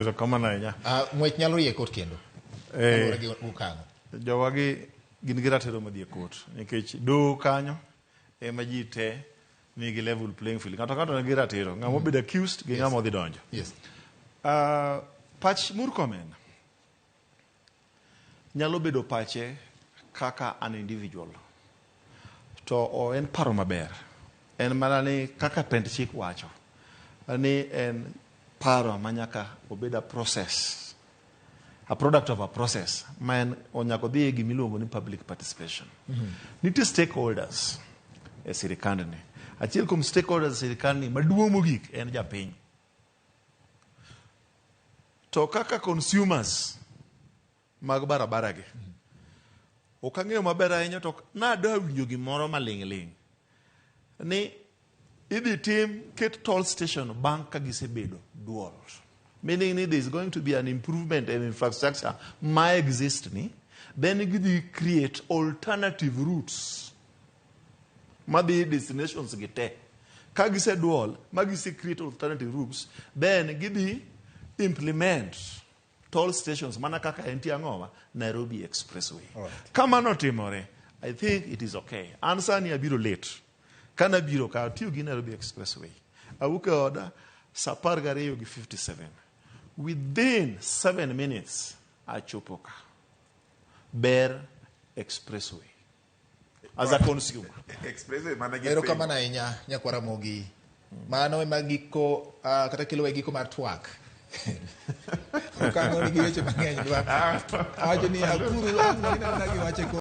Erokamano ahinya. Ah, ng'wech nyalo rie kot kendo. Eh. Kaluwore gi okang'o. Jowagi gin gi ratiro madhi e court nikech doho kanyo ema ji te nigi level playing field. Ng'ato ka ng'ato nigi ratiro. Ng'ama obedo accused gi ng'ama odhi donjo. Yes. Pach Murkomen nyalo bedo pache kaka an individual to o en paro maber en mana ni kaka pend chik wacho ni en paro ma nyaka obed a process a product of a process ma en onyaka odhi e gima iluongo ni public participation. Nitie stakeholders e sirikandni. Achiel kuom stakeholders e sirikandni maduong' mogik en japiny. To kaka consumers mag barabara gi, ok ang'eyo maber ahinya to nadwa winjo gimoro maling'ling' ni idhi tim ket toll station bang' ka gisebedo dual. Meaning ni there is going to be an improvement in infrastructure ma exist ni, then gidhi create alternative routes madhi destinations gi te. Ka giseduol ma gise create alternative routes, then gidhi implement toll stations mana kaka entie ang'owa Nairobi Expressway. Alright. Ka mano otimore, I think it is okay. An sani abiro late. Kana biro ka atiyo gi Nairobi Expressway. Awuok e oda sa 12 gi 57. Within 7 minutes achopo ka. Ber Expressway. As a consumer. Expressway mana gi Erokamano ahinya nyakwar Ramogi. Mano ema giko kata kelo e giko mar twak. Okang'o nigi weche mang'eny dwa. Awacho ni akuru ang' ineno giwache ko.